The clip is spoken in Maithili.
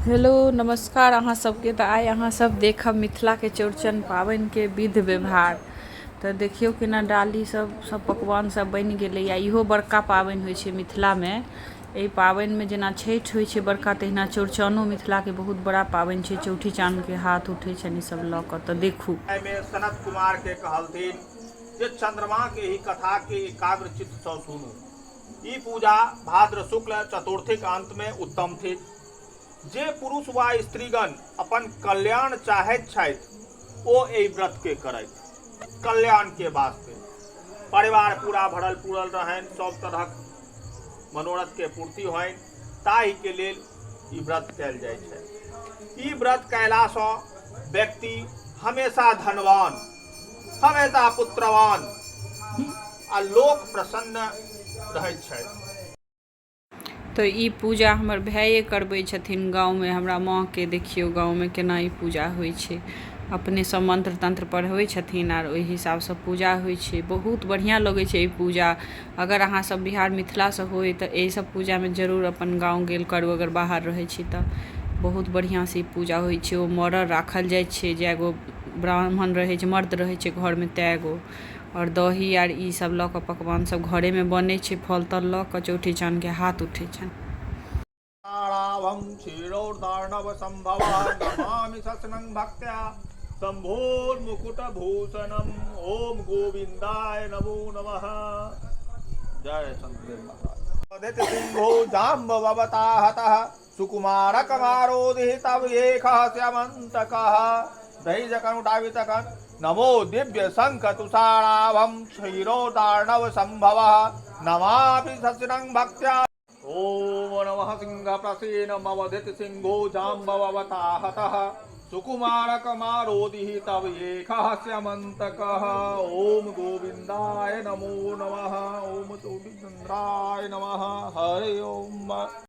हेलो नमस्कार अहाँ सबके। तऽ आइ अहाँ सब देखब मिथिलाके चौड़चन पाबनिके विध व्यवहार। तऽ देखियौ केना डाली सब सब पकवान सब बनि गेलैए। इहो बड़का पाबनि होइ छै मिथिलामे। एहि पाबनिमे जेना छठि होइ छै बड़का, तहिना चौड़चनो मिथिलाके बहुत बड़ा पाबनि छै। चौठी चाँदके हाथ उठै छनि ई सब लऽ कऽ, तऽ देखू। एहिमे सनत कुमार के कहलथिन जे चंद्रमा के एहि कथा के एकाग्र चित्त सँ सुनू। ई पूजा भाद्र शुक्ल चतुर्थीक अंत मे उत्तम थिक। जे पुरुष वा स्त्रीगण अपन कल्याण चाहैत छथि ओ एहि व्रत के करथि। कल्याण के वास्ते परिवार पूरा भरल पूरल रहनि, सब तरहक मनोरथ के पूर्ति होइन, ताहि के लेल ई व्रत कयल जाइ छै। ई व्रत कयलासँ व्यक्ति हमेशा धनवान, हमेशा पुत्रवान आ लोक प्रसन्न रहैत छथि। तऽ ई पूजा हमर भाये करबै छथिन गाँवमे। हमरा माँके देखियौ गाँवमे केना ई पूजा होइ छै। अपने सब मन्त्र तन्त्र पढ़बै छथिन आर ओहि हिसाबसँ पूजा होइ छै। बहुत बढ़िआँ लगै छै ई पूजा। अगर अहाँ सब बिहार मिथिलासँ होइ तऽ एहि सब पूजामे जरूर अपन गाँव गेल करू, अगर बाहर रहै छी तऽ। बहुत बढ़िआँसँ ई पूजा होइ छै। ओ मड़ड़ राखल जाइ छै, जए गो ब्राह्मण रहै छै, मर्द रहै छै घरमे तए गो, आओर दही आर ई सब लऽ कऽ पकवान सब घरेमे बनै छै। फल तल लऽ कऽ चौठी चाँदके हाथ उठै छनि। ताराभं क्षीरोर्दार्णव संभवा नमामि ससनं भक्त्या शंभोर्मुकुटभूषणम्। ओम गोविंदाय नमो नमः। जय शंकरदेव महाराज। सिंहो जाम्बवताहतः सुकुमारकमारोधिः तव एकः स्यमन्तकः। दहिजकनुटावितकन् नमो दिव्य शङ्ख तुषाराभं क्षीरोदार्णव संभवः नमामि ससिनं भक्त्या। ॐ नमः सिंह प्रसेनमवधित सिंहो जाम्बवताहतः सुकुमारकमारोदिः तव एकः स्यमन्तकः। ॐ गोविन्दाय नमो नमः। ॐ चौटिचन्द्राय नमः। हरि ओम।